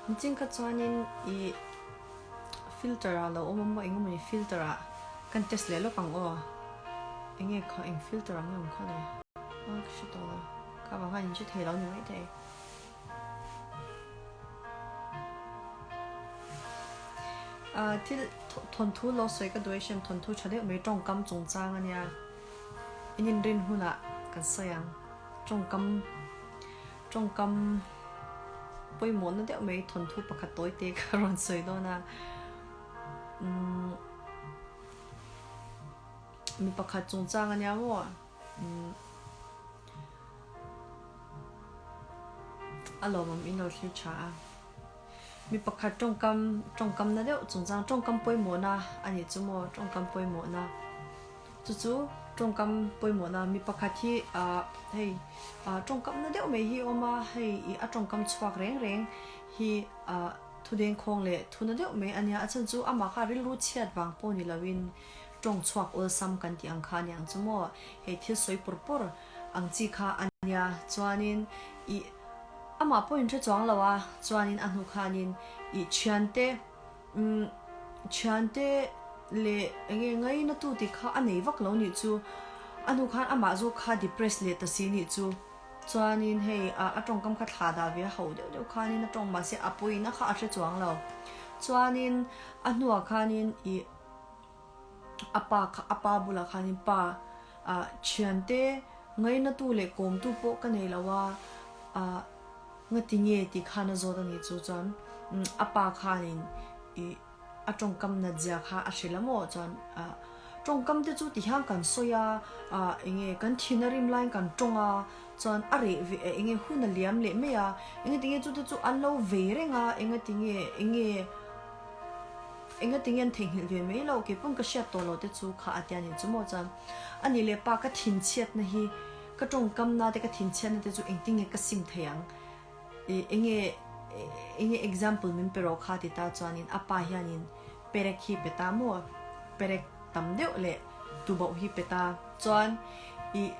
Niching kha chuanin i filter ah lo awm a maw engemaw filter ah kan test leh lawk ang aw. Enge kha eng filter ang nge awm kha le a ka hre tawh lo kha vang khan in hre thei lo ni maithei. Ah thil thawnthu lo sawi ka duh e hriam thawnthu tha deuh mai tawngkam chungchang ania in inrin hunah kan sawi ang tawngkam tawngkam pawimawhna deuh mai thawnthu pakhat tawi te ka rawn sawi dawn a umm mi pakhat chungchang ania maw umm. A lawmawm in lo thlir tha a. Mi pakhat tawngkam tawngkamna deuh chungchang tawngkam pawimawhna a nih chu maw tawngkam pawimawhna chu chu tawngkam pawimawhna mi pakhat hi ah hei ah tawngkamna deuh mai hi a awm a hei ih a tawngkam chhuak reng reng hi ah thudengkhawng leh thuna deuh mai a nia a chhan chu amah kha rilru chhiat vang pawh ni loin tawng chhuak awlsam kan tih ang kha a niang chu maw hei thil sawi pawr pawr ang chi kha a nia chuanin ih amah pawh in hre chuang lo a chuanin a hnu khanin ih thiante umm thiante leh eng nge ngaina tu tih kha a nei vak lo nih chu a hnu khan amah zawk kha depress leh ta si nih chu chuanin hei ah a tawngkam kha thlah dah ve a ho deuh deuh khanin a tawng mahse a pawina kha a hre chuang lo chuanin a hnuah khanin ih. A pa kha a pa bulah khanin pa ah thiante ngainatu leh kawmtu pawh ka nei lo a ah ngati nge tih khan a zawt a nih chu chuan a pa khanin ih a tawngkam nat zia kha a hrilh a maw chuan ah tawngkam te chu ti hian kan sawi a ah eng nge kan thin a rim laiin kan tawng a chuan a reh ve eng nge hun a liam leh mai a engati nge chu te chu an lo vei reng a engati nge eng nge. Enga tinge an theihnghilh ve mai lo, kei pawn ka hriat tawh lo te chu kha a tia nih chu maw chuan a nih leh pa ka thinchhiatna hi ka tawngkamna te ka thinchhiatna te chu engtinge ka sim thei ang ih enge enge example min pe rawh kha ti ta chuanin a pa hianin perek hi pe ta maw perek tam deuh leh tubauh hi pe ta chuan ih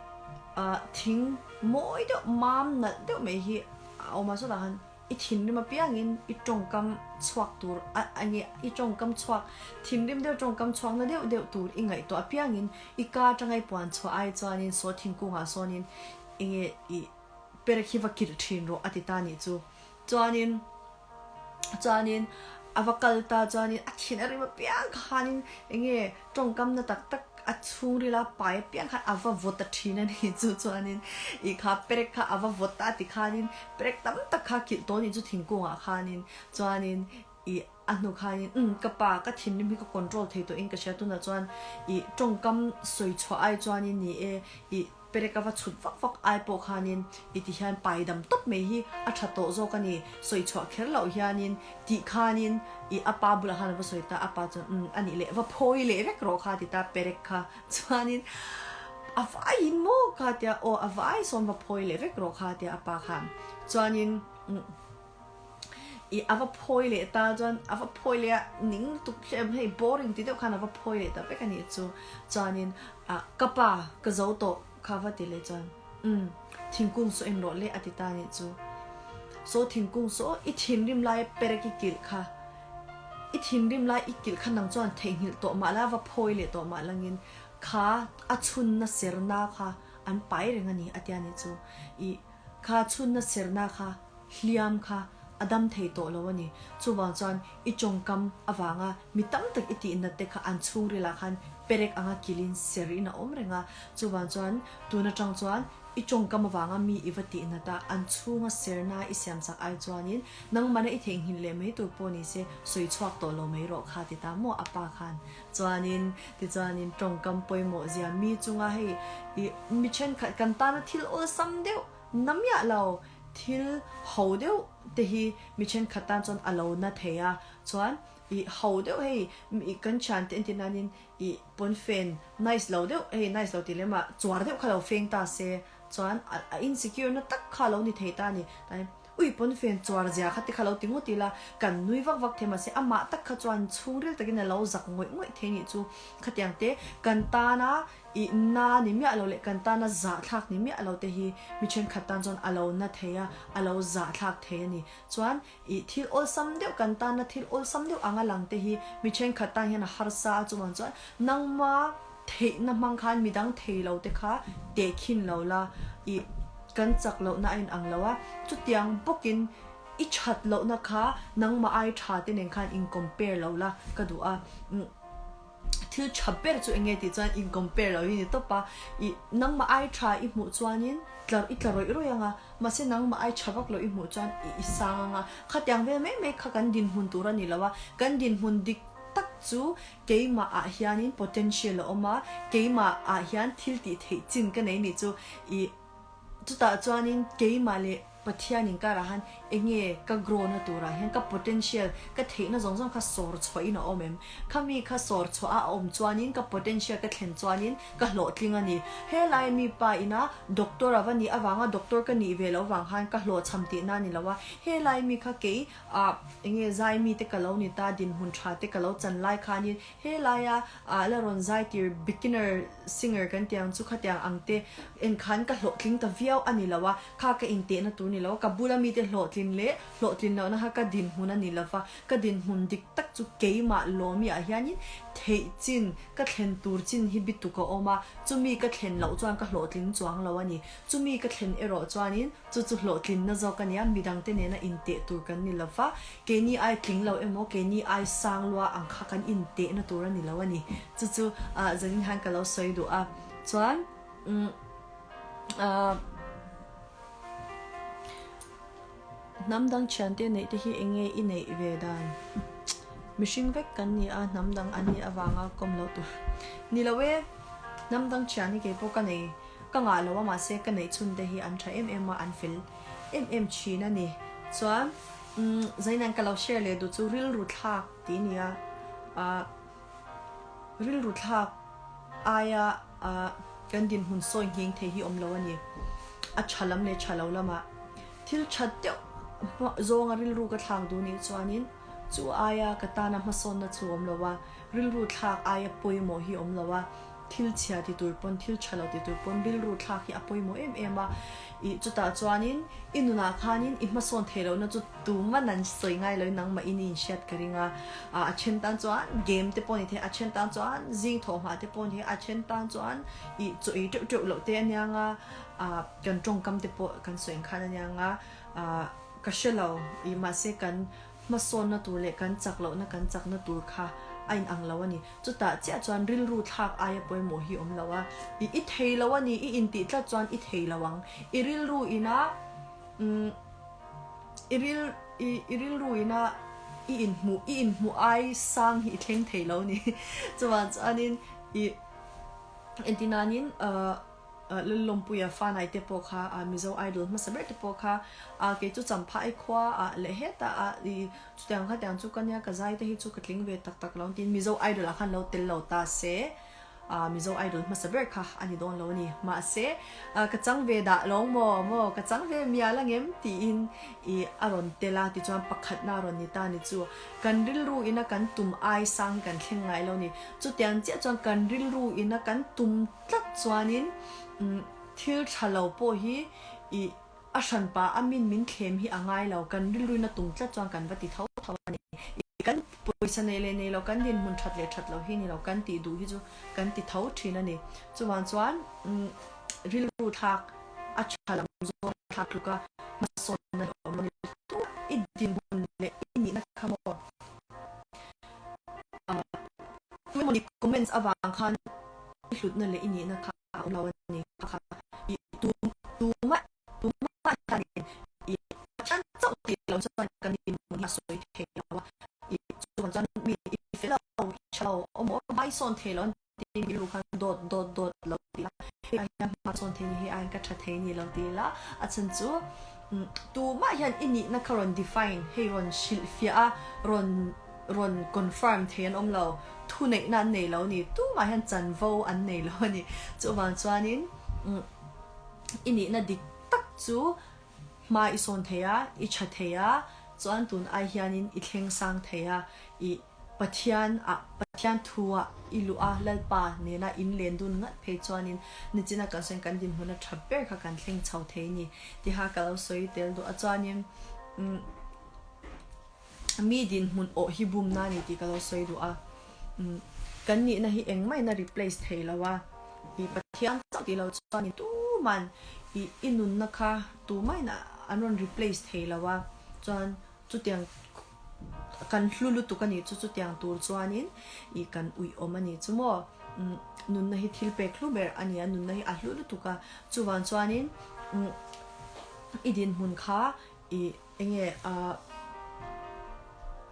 ah thing mawi deuh mam nalh deuh mai hi a awm a sawtah khan. I thinrim apiangin i tawngkam chhuak tur a enge i tawngkam chhuak thinrim deuh tawngkam chhuakna deuh deuh tur i ngaihtuah apiangin i ka atanga i puan chhuah ai chuanin saw thingkungah sawnin enge i perek hi va kilh thin rawh a ti ta nih chu. Chuanin chuanin a va kal ta chuanin a thin a rim apiang khanin enge tawngkamna tak tak a chhungrila pai apiang khan a va vaw ta thin a ni chu chuanin ih kha perek kha a va vaw ta ti khanin perek tam tak kha kilh tawh a nih chu thingkungah khanin chuanin ih a hnu khanin umm ka pa ka thinrim hi ka control thei tawhin ka hria tunah chuan ih tawngkam sawi chhuah ai chuanin ni e ih Perek a va chhut vak vak ai pawh khanin i ti hian pai dam tawp mai hi a tha tawh zawk a ni, sawi chhuah kher loh hianin tih khanin i a pa bulah khan a va sawi ta, a pa chuan umm a nih leh va phawi leh vek rawh kha a ti ta perek kha chuanin a vaiin maw kha a tia aw a vai sawn va phawi leh vek rawh kha a tia a pa khan chuanin umm. I a va phawi leh ta chuan a va phawi leh a ning lutuk hlem hei boring ti deuh khan a va phawi leh ta vek a nih chu chuanin ah ka pa ka zo tawh kha va ti leh chuan umm thingkung saw en rawh le a ti ta a nih chu saw thingkung saw i thinrim lai perek i kilh kha i thinrim lai i kilh kha nang chuan theihnghilh tawh mah la va phawi leh tawh mah langin kha a chhunna serna kha an pai reng a ni a tia nih chu i kha chhunna serna kha hliam kha a dam thei tawh lo a ni. Chuvang chuan i tawngkam avanga mi tam tak i tihnat te kha an chhungrilah khan perek anga kilin serin a awm reng a. Chuvang chuan tun atang chuan i tawngkam avanga mi i va tihnat a, an chhunga serna i siamsak ai chuanin nangmahna i theihnghilh leh mai tur pawh ni se sawi chhuak tawh lo mai rawh kha ti ta maw a pa khan. Chuanin tichuanin tawngkam pawimawh zia mi chunga hei i mi thenkhat kan tana thil awlsam deuh na miah lo Thil ho deuh te hi mi thenkhat tan chuan a lo na thei a, chuan ih ho deuh hei kan thian te entir nanin ih pawnfen nice lo deuh hei nice lo tih lem ah chuar deuh kha lo feng ta se chuan a insecure na tak kha a lo ni thei ta a ni. Ui pawnfen chuar zia kha te kha lo ti ngawt ila, kan nui vak vak thei mahse amah tak kha chuan chhungril takin a lo zak ngawih ngawih thei nih chu. Khatiang te kan tana i na ni miah lo leh kan tana zahthlak ni miah lo te hi mi thenkhat tan chuan a lo na thei a, a lo zahthlak thei a ni. Chuan i thil awlsam deuh kan tana thil awlsam deuh anga lang te hi mi thenkhat tan hian a harsa a, chuvang chuan nangma theihna hmang khan midang thei lo te kha tehkhin lo la, i kan chak lohna a inang lo a, chutiang bawkin i that lohna kha nangmah ai tha te nen khan in compare lo la ka duh a, thil tha ber chu eng nge tih chuan in compare lo hi ni tawp a, i nangmah ai tha i hmuh chuanin tla i tla rawih rawih ang a, mahse nangmah ai tha vak lo i hmuh chuan i i sang ang a, khatiang vel mai mai kha kan dinhmun tur a ni lo a, kan dinhmun dik tak chu Keimah ah hianin potential a awm a, keimah ah hian thil tih theih chin ka nei nih chu i chutah chuanin keimah leh Pathian inkarah han enge ka grow na turah hian ka potential ka theihna zawng zawng kha sawr chhuahin a awm em? Khami kha sawr chhuah a awm chuanin ka potential ka thlen chuanin ka hlawhtling a ni. Helai mi pa ina doctor a va nih avanga doctor ka nih ve loh vang khan ka hlawhchham tihna a ni lo a, helai mi kha kei Ah, enge zai mite ka lo ni ta, dinhmun tha te ka lo chan lai khanin helaia ah la rawn zai tir beginner singer kan tih ang chu khatiang ang te en khan ka hlawhtling ta viau a ni lo a, kha ka intehna tur ni lo a, ka bula mite hlawhtlin leh hlawhtlin lohna kha ka dinhmun a ni lo va, ka dinhmun dik tak chu keimah lawmi ah hianin theih chin ka thlen tur chin hi bituk a awm a, chumi ka thlen loh chuan ka hlawhtling chuang lo a ni, chumi ka thlen erawh chuanin Chu chu hlawhtlinna zawk a nia, midangte nena inteh tur kan ni lo va, keini ai tling lo emaw, keini ai sang lua ang kha kan intehna tur a ni lo a ni. Chu chu zanin hian ka lo sawi duh a. Chuan hnam dang thiante neih te hi eng nge i neih ve dan? Mihring vek kan ni a, hnam dang an nih avanga kawm loh tur ni lo e. Hnam dang thian hi keipawh ka nei. Ka ngah lo a mahse ka neih chhun te hi an tha em em a an fel em em thin a ni. Chuan umm Zaina'n ka lo share leh duh chu rilru thlak tih a ni a, ah rilru thlak aia ah kan dinhmun sawi nghing thei hi awm lo a ni. A tha lam leh tha lo lamah thil tha deuh zawnga rilru ka thlak duh nih chuanin chu aia ka tana hmasawnna chu awm lo a, rilru thlak aia pawimawh hi awm lo a. Thil chhia ti tur pawn, thil tha lo ti tur pawn rilru thlak hi a pawimawh em em a. Ih, chutah chuanin i nunah khanin i hmasawn theih lohna chu tuman an sawi ngai loin nangmah in i inhriat ka ring a. A then tan chuan game te pawh a ni thei, a then tan chuan zing thawhhmah te pawh a ni thei, a then tan chuan ih chaw ei teuh teuh loh te a nia nga, kan tawngkam te pawh kan sawi ang khan a nia nga. Ka hre lo, ih mahse kan hmasawnna tur leh kan chak lohna kan chakna tur kha a inang lo a ni. Chutah chiah chuan rilru thlak aia pawimawh hi awm lo a, i i thei lo a ni, i intih tlat chuan i thei lo ang. I rilru ina umm i ril i i rilru ina i inhmuh i inhmuh ai sang hi i thleng thei lo a ni. Chuvang chuanin i entinanin ahh. Lallawmpuia fanai te pawh kha Mizo Idol hmasa ber te pawh kha kei chu Champhai khua ah leh hetah ah i chutiang khatiang chu ka nia ka zai te hi chu ka tling ve tak tak lo tiin Mizo Idol ah khan lo tel lo ta se Mizo Idol hmasa ber kha a ni dawn lo a ni. Mahse ka chang ve dah lo maw maw ka chang ve mial angem tiin i a rawn tel a tichuan pakhatna a rawn ni ta ni chu kan rilru ina kan tum ai sang hi kan thleng ngai lo a ni. Chutiang chiah chuan kan rilru ina kan tum Tlat chuanin thil tha lo pawh hi i a hranpa a min min thlem hi a ngai lo, kan rilruin a tum tlat chuan kan va ti tho tho a ni. I kan pawisa nei leh nei lo, kan dinhmun that leh that lo hi ni lo, kan tih duh hi chu kan ti tho thin a ni. Chuvang chuan rilru thlak a tha lam zawng thlak tluk a hmasawnna hi a awm lo a ni. I dinhmun leh i nihna kha maw? Tuemawni comments avang khan i hlutna leh i nihna kha a awm lo a ni. Kha kha i tumah tumah hianin i Pathian chauh tih loh chuan kan inhmun hi a sawi thei lo a. I chuvang chuan mi i fel lo, i tha lo, awm awm hmaisawn thei lo an ti rilru khan dawt dawt dawt lo ti la, hei ai hian hmasawn thei ni, hei aiin ka tha thei ni lo ti la, a chhan chu tumah hian i nihna kha rawn define, hei rawn hrilhfiah a, rawn rawn confirm thei an awm lo, thuneihna an nei lo a ni, tumah hian chanvo an nei lo a ni. Chuvang chuanin i nihna dik tak chu. hma i sawn thei a, i tha thei a, chuan tun ai hianin i thleng sang thei a, i Pathian ah, Pathian thu ah i luh a, Lalpa nena in len dun ngat phei chuanin nichina kan sawiin kan dinhmun a tha ber kha kan thleng chho thei ni tiha ka lo sawi tel duh a, chuanin umm mi dinhmun awh hi bumna a ni tih ka lo sawi duh a, umm kan nihna hi engmahina replace thei lo a, i Pathian chauh tih lo chuanin tuman i i nunna kha tumahina an rawn replace thei lo a, chuan chutiang kan hlu lutuk a nih chu chutiang tur chuanin ih kan uih awm a nih chu maw umm nunna hi thil pek hlu ber a ni a nunna hi a hlu lutuk a chuvang chuanin umm i dinhmun kha ih enge ah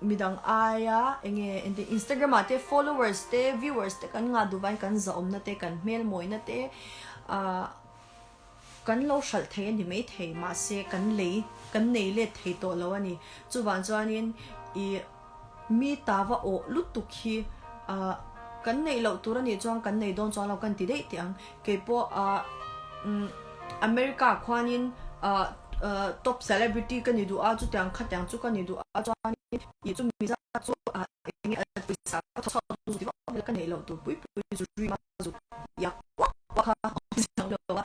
midang aia enge engtin Instagram ah te followers te viewers te kan ngah duh vangin kan zahawmna te kan hmelmawina te ah. Kan lo hralh thei a ni maithei, mahse kan lei, kan nei let thei tawh lo a ni. Chuvang chuanin i mi ta va awh lutuk hi ah kan neih loh tur a nih chuan kan nei dawn chuan lo kan ti daih teh ang. Keipawh ah umm America khuanin ah top celebrity ka ni duh a, chutiang khatiang chu ka ni duh a chuanin i chumi zat chu ah eng nge pawisa ka thawk chhuak dawn zut vak ka neih loh tur pui pui zu dream a. zuk yak uak uak a awm chiang lo a,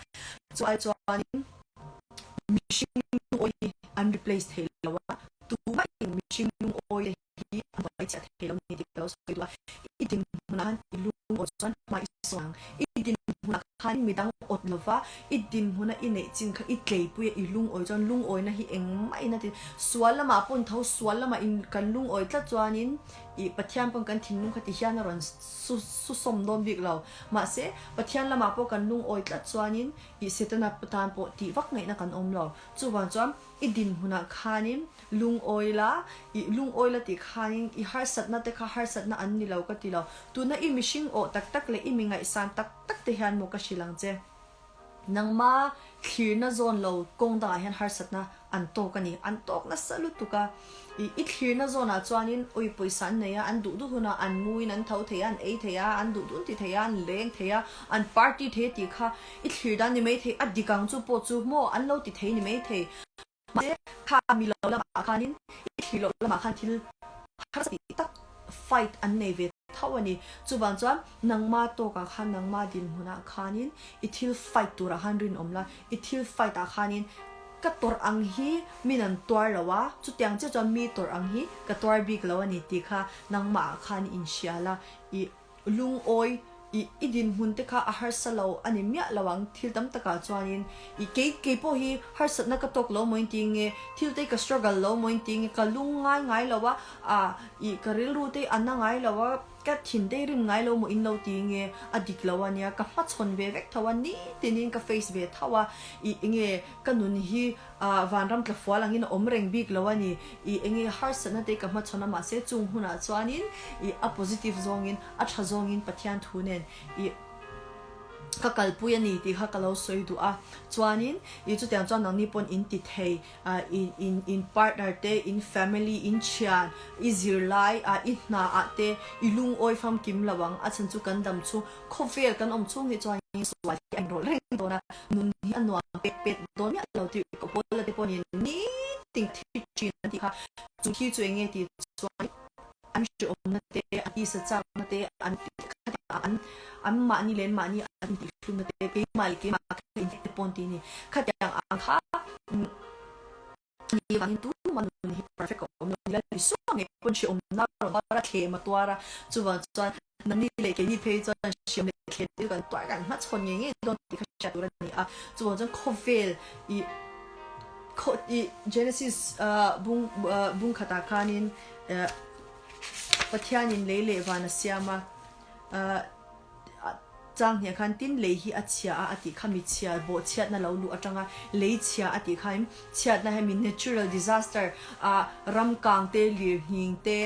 chu ai chuanin mihring lungawi hi an replace thei lo a, tumah in mihring lungawi te hi an buai chiah thei lo ni tih ka lo sawi duh a, i dinhmunah khan i lungawi chuan hma i sawn ang, i dinhmunah khan midang awt lo va, i dinhmuna i neih chin kha i tleipui a i lungawi chuan lungawina hi engmah in a ti, sual lamah pawn tho sual lamah in kan lungawi tlat chuanin i Pathian pawn kan thinlung kha ti hian a rawn su su sawm dawn bik lo. Mahse, Pathian lamah pawh kan lungawi tlat chuanin i Setana tan pawh tih vak ngaihna kan awm lo. Chuvang chuan i dinhmunah khanin lungawi la, i lungawi la tih khanin i harsatna te kha harsatna an ni lo ka ti lo. Tuna i mihring awh tak tak leh i mi ngaihsan tak tak te hian maw ka hrilh ang che. Nangma thlirna zawn lo kawng dangah hian harsatna an tawk a ni. An tawk nasa lutuk a. I i thlirna zawnah chuanin awi pawisa an nei a, an duh duh hunah an muin an tho thei a, an ei thei a, an duh duh an ti thei a, an leng thei a, an party thei a tih kha i thlir dan ni maithei. A dik ang chu pawh chu maw an lo ti thei ni maithei. Mahse, kha mi lo lamah khanin i thlir loh lamah khan thil harsa tih tak fight an nei ve tho a ni. Chuvang chuan nangma tawkah khan nangma dinhmunah khanin i thil fight turah khan rinawm la, i thil fight ah khanin ka tawrh ang hi min an tuar lo a, chutiang chiah chuan mi tawrh ang hi ka tuar bik lo a ni tih kha nangmah ah khan i inhria la, i Lungawi, I i dinhmun te kha a harsa lo a ni miah lo ang, thil tam takah chuanin i kei kei pawh hi harsatna ka tawk lo maw inti nge, thil te hi ka struggle lo maw inti nge, ka lung ngai ngai lo a, a i ka rilru te hi a na ngai lo a, ka thin te hi rim ngai lo maw in lo ti nge, a dik lo a nia, ka hmachhawn ve vek tho a, nitinin ka face ve tho a, i enge ka nun hi a vanram tla fual angin a awm reng bik lo a ni. I enge harsatna te ka hmachhawn a mahse chung hunah chuanin i a positive zawngin a tha zawngin Pathian thu nen i ka kalpui a ni tih kha ka lo sawi duh a. Chuanin i chutiang chuan nangni pawn in ti thei a i in in partner te in family in thian i zirlai a i hna ah te i lungawi famkim lo ang a chhan chu kan dam chhung Khawvel kan awm chhung hi chuan sual hi a inrawlh reng dawn a, nun hi a nuam pet pet dawn miah lo tih ka pawl te pawhin nitin thi thin an tih kha. Chu thi chu enge tih chuan an hreawmna te, an tisa chakna te, an khatiang an mahni leh an mahni an intihhlumna te, keimah leh keimah kha inhnek te pawh an ti a ni. Khatiang ang kha Ni vangin tumah nun hi perfect a awm lo ni la Isua ngei pawn hreawmna a rawn tuar a, thlem a tuar a, chuvang chuan nangni leh keini phei chuan hreawm leh thlem te chu kan tuar kan hmachhawn ngei ngei dawn tih kha hriat tur a ni a, chuvang chuan khawvel i khaw i Genesis bung bung khatah khanin Pathianin lei leh van a siam a. Chang hniah khan tin lei hi a chhia a a tih kha mi chhia bawh chhiatna lo luh atanga lei chhia a tih khain chhiatna hemi natural disaster ah ram kang te lir nghing te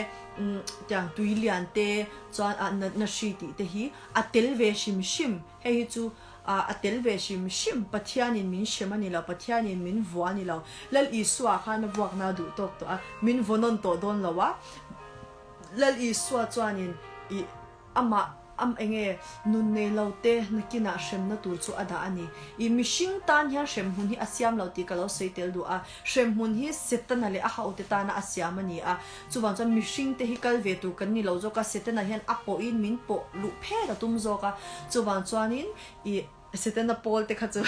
tiang tui lian te chuan ah natna hri tih te hi a tel ve hrim hrim hei hi chu ah a tel ve hrim hrim Pathianin min hrem a ni lo Pathianin min vua a ni lo Lal Isua khan a vuakna a duh tawk tawh a min vaw nawn tawh dawn lo a Lal Isua chuanin ih Amah Am enge nun nei lo te nakinah hremna tur chu a dah a ni. I mihring tan hian hremhmun hi a siam lo tih ka lo sawi tel duh a. Hremhmun hi Setana leh a haute tana a siam a ni a. Chuvang chuan mihring te hi kal ve tur kan ni lo zawk a, Setana hian a pawhin min pawh luh phet a tum zawk a. Chuvang chuanin i Setana pawl te kha chu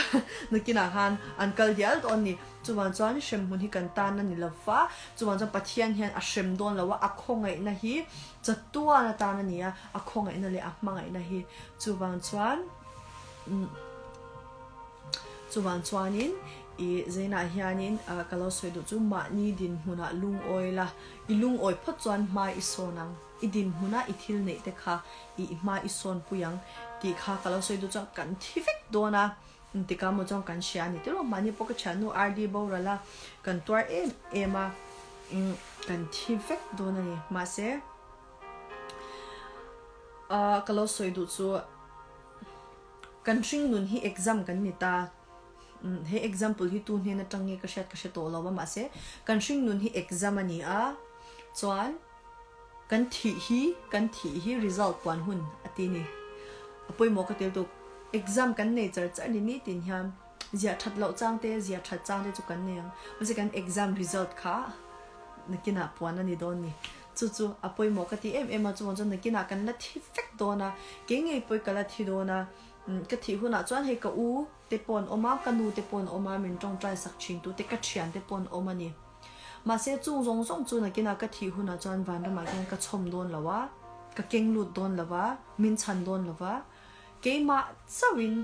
nakinah khan an kal dial dawn a ni. Chuvang chuan hremhmun hi kan tan a ni lo va, chuvang chuan Pathian hian a hrem dawn lo a, a khawngaihna hi chatuan atan a ni a, a khawngaihna leh a hmangaihna hi. Chuvang chuan chuvang chuanin i zainah hianin ka lo sawi duh chu mahni dinhmunah lungawi la, i lungawi phawt chuan hma i sawn ang. I dinhmuna i thil neih te kha i hma i sawn pui ang tih kha ka lo sawi duh chuan kan thi vek dawn a, engtikah maw chuan kan hria a ni tiraw mahni pawh ka thiannu RD boral a kan tuar em em a kan thi vek dawn a ni mahse ah ka lo sawi duh chu kan hring nun hi exam kan ni ta he example hi tu hnen atang nge ka hriat ka hre tawh lo a mahse kan hring nun hi exam a ni a chuan. Kan thih hi kan thih hi result puan hun a ti ni. A pawimawh ka tel tuk. Exam kan nei char char ni nitin hian ziah that loh chang te ziah that chang te chu kan nei ang. Mahse kan exam result kha nakinah puan a ni dawn ni. Chu chu a pawimawh ka ti em em a, chuvang chuan nakinah kan la thi vek dawn a, kei ngei pawh ka la thi dawn a, ka thih hunah chuan hei ka u te pawh an awm a, ka nu te pawh an awm a, min tawngtai sak thin tu te ka thian te pawh an awm a ni. Mahse, chung zawng zawng chu nakinah ka thih hunah chuan vanramah hian ka chhawm dawn lo a, ka keng lut dawn lo va, min chhan dawn lo va, keimah chauhin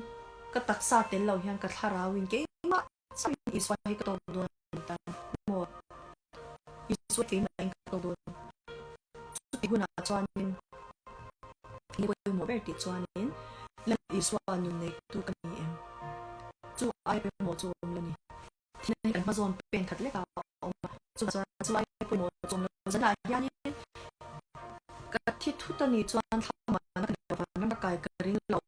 ka taksa tel lo hian ka thlarauin keimah chauhin Isua hi ka tawk dawn a ni ta maw? Isua keimahin ka tawk dawn. Chutih hunah chuanin ni pawimawh ber tih chuanin Lal Isua nun neitu ka ni em? Chu ai pawimawh chu awm lo ni. Thil hi kan hmazawn pen khat lek a awm a, chuvang chuan chulai pawimawh chu awm lo zanah hianin ka thi thut a nih chuan thlamana ka neih avang ka kai ka ring lo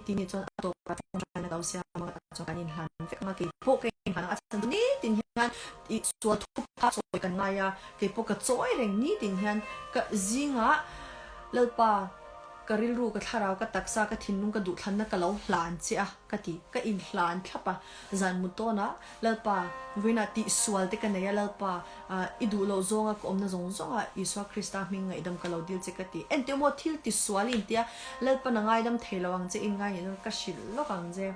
tih nih chuan a tawpah tawngtaina ka lo siam a, chuan kan inhlan vek ang a, keipawh ka inhlan ang a chhan chu nitin hian ih sual thup kha sawi kan ngai a, keipawh ka chawi reng nitin hian ka zingah Lalpa ka rilru ka thlarau ka taksa ka thinlung ka duhthlanna ka lo hlan che a ka ti ka inhlan thlap a. Zan mut tawnah, Lalpa, vawiinah tihsual te ka nei a, Lalpa, i duh loh zawnga ka awmna zawng zawngah Isua Krista hming ngaihdam ka lo dil che ka ti. Enteh maw, thil tisual i intia, Lalpan a ngaidam thei lo ang che, in ngai nih chuan ka hrilh lawk ang che.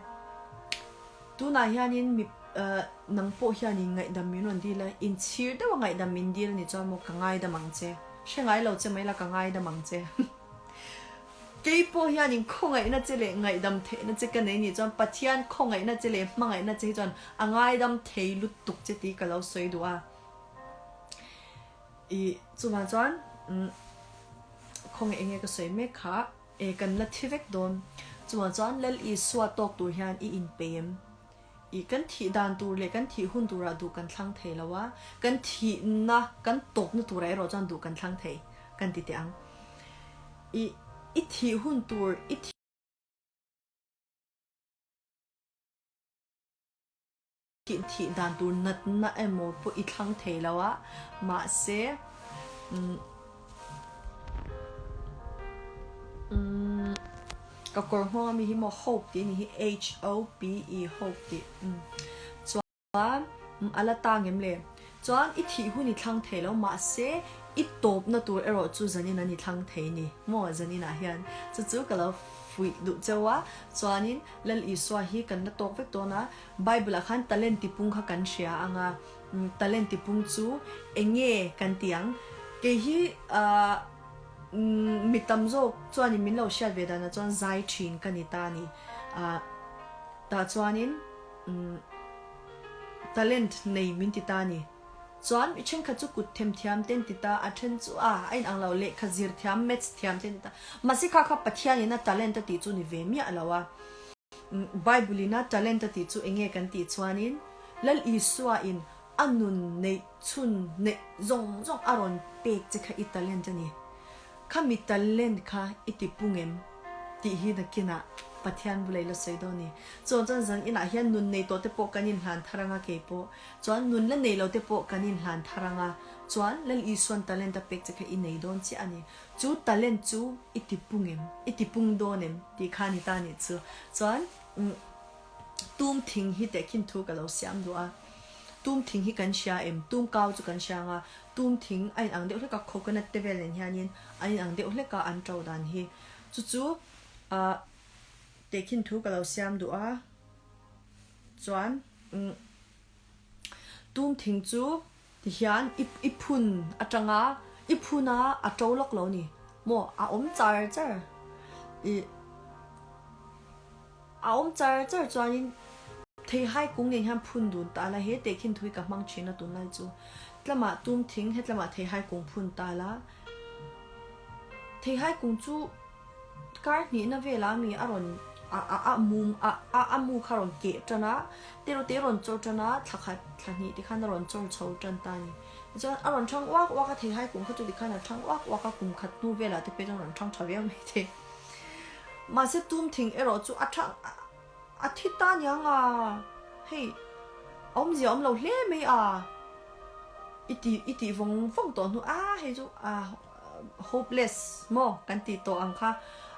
Tunah hianin mi, nang pawh hianin ngaihdam min rawn dil a, inchhir deuha ngaihdam min dil a nih chuan maw ka ngaidam ang che. Hre ngai lo che mai la, ka ngaidam ang che. Kei pawh hianin khawngaihna che leh ngaihdam theihna che ka nei nih chuan Pathian khawngaihna che leh hmangaihna che hi chuan a ngaidam thei lutuk che tih ka lo sawi duh a. I chuvang chuan khawngaih enge ka sawi mek kha e kan la thi vek dawn. Chuvang chuan Lal Isua tawk tur hian i inpeih em? I kan thih dan tur leh kan thih hun turah duh kan thlang thei lo a, kan thihna, kan tawpna turah erawh chuan duh kan thlang thei kan ti teh ang. I i thih hun tur, i thih thih dan tur natna emaw pawh i thlang thei lo a, mahse umm umm ka kawr nghawng ami hi maw hope tih a ni hi H O P E hope tih umm chuan a la tang em le chuan i thih hun i thlang thei lo mahse i tawpna tur erawh chu zanin an i thlang thei ni maw zaninah hian chu chu ka lo fuih duh cheu a chuanin Lal Isua hi kan la tawk vek dawn a Bible ah khan talent tipung kha kan hria ang a. Talent tipung chu eng nge kan ti ang? Kei hi mi tam zawk chuanin min lo hriat ve danah chuan zai thin ka ni ta a ni. Tah chuanin talent nei min ti ta a ni. Chuan mi thenkhat chu kut them thiam te an ti ta, a then chu a a inang lo, lehkha zir thiam, maths thiam te an ti ta. Mahse kha kha Pathianin a talent a tih chu ni ve miah lo a. Bible in a talent a tih chu eng nge kan tih chuanin Lal Isua in a nun neih chhun neih zawng zawng a rawn pek che kha i talent a ni. Khami talent kha i ti pung em tih hi nakinah Pathian bula i la sawi dawn a ni. Chuan chuan zan inah hian nun nei tawh te pawh kan inhlan thar anga keipawh chuan nun la nei lo te pawh kan inhlan thar anga. Chuan Lal Isuan talent a pek che kha i nei dawn chiah a ni. Chu talent chu i ti pung em? I ti pung dawn em? Tih kha a ni ta a nih chu. Chuan tum thing hi tehkhin thu ka lo siam duh a. Tum thing hi kan hria em? Tum kau chu kan hria ang a, tum thing a inang deuh hlek a, coconut te vel nen hianin a inang deuh hlek a an to dan hi. Chu chu ah tehkhin thu ka lo siam duh a. Chuan tum thing chu tihian i i phun atanga i phun a a to lawk lo ni maw a awm char char i a awm char char chuanin theihai kung nen hian phun dun ta la he tehkhin thui ka hmang thin a tunlai chu tlamah tum thing hetlamah theihai kung phun ta la theihai kung chu. Kar hnihna velah mi a rawn a a a mum a a a mu kha a rawn keh tan a, te rawn chawr tan a, thla khat thla hnih te khan a rawn chawr chho tan ta a ni. Tichuan a rawn thang uak uak a, theihai kum kha chu tikhan a thang uak uak a, kum khat hnu velah te pawh chuan a rawn thang tha viau mai thei. Mahse tum thing erawh chu a thang a thi ta aniang a, hei awmzia a awm lo hle mai a, i ti i tih vawng vawng tawh hnu a hei chu a. Hopeless maw kan tih tawh ang kha